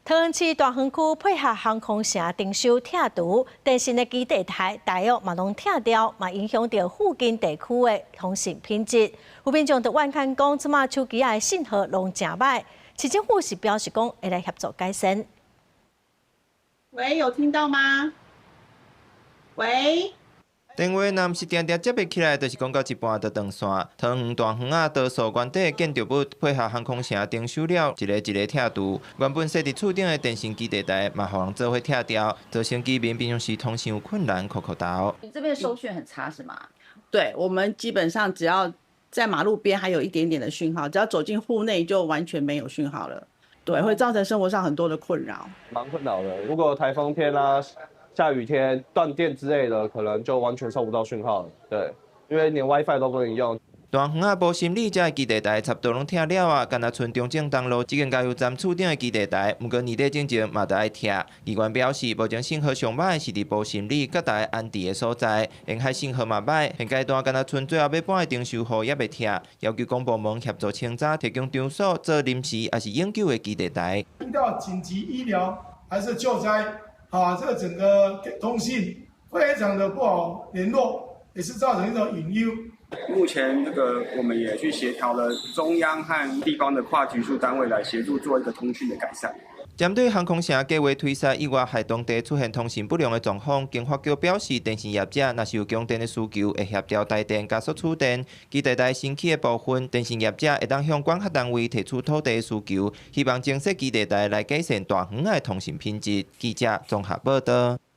桃園市大園區配合航空城徵收拆除電信的基地台，大約嘛攏拆掉，嘛影響著附近地區的通訊品質。有民眾就怨嘆講，這馬手機仔的信號攏誠䆀。市政府是表示講會來協助改善。喂，有聽到嗎？喂。電話若毋是定定接袂起來，就是講到一半就斷線。桃園大園仔多數原底建築物配合航空城徵收了，一个一个拆除。原本設佇厝頂的電信基地台嘛，予人做伙拆掉，造成居民平常時通訊有困難，苦苦頭。你這邊收訊很差是嗎？對，我們基本上只要在馬路邊還有一點點的訊號，只要走進戶內就完全沒有訊號了。對，會造成生活上很多的困擾。蠻困擾的，如果颱風天啊，下雨天斷電之類的，可能就完全收不到訊號了。對，因為連 WiFi 都不能用。大園仔埔心里這个基地台差不多攏拆了啊，干焦賰中正東路這間加油站厝頂的基地台，毋過年底進前嘛著愛拆。議員表示，目前信號上䆀的是佇埔心里佮台安置的所在，沿海信號嘛䆀。現階段干焦賰最後欲搬的徵收戶猶未拆，要求公部門協助清查提供場所做臨時抑是永久的基地台。遇到緊急醫療還是救災，啊，這個整個通信非常的不好聯絡，也是造成一種隱憂。目前這個我們也去協調了中央和地方的跨局處單位來協助做一個通訊的改善。針對航空城計劃推設以外，害當地出現通訊不良的狀況，經發局表示，電信業者若是有供電的需求，會協調台電加速取電。基地台新起的部分，電信業者會當向管轄單位提出土地的需求，希望增設基地台來改善大園的通訊品質。記者綜合報道。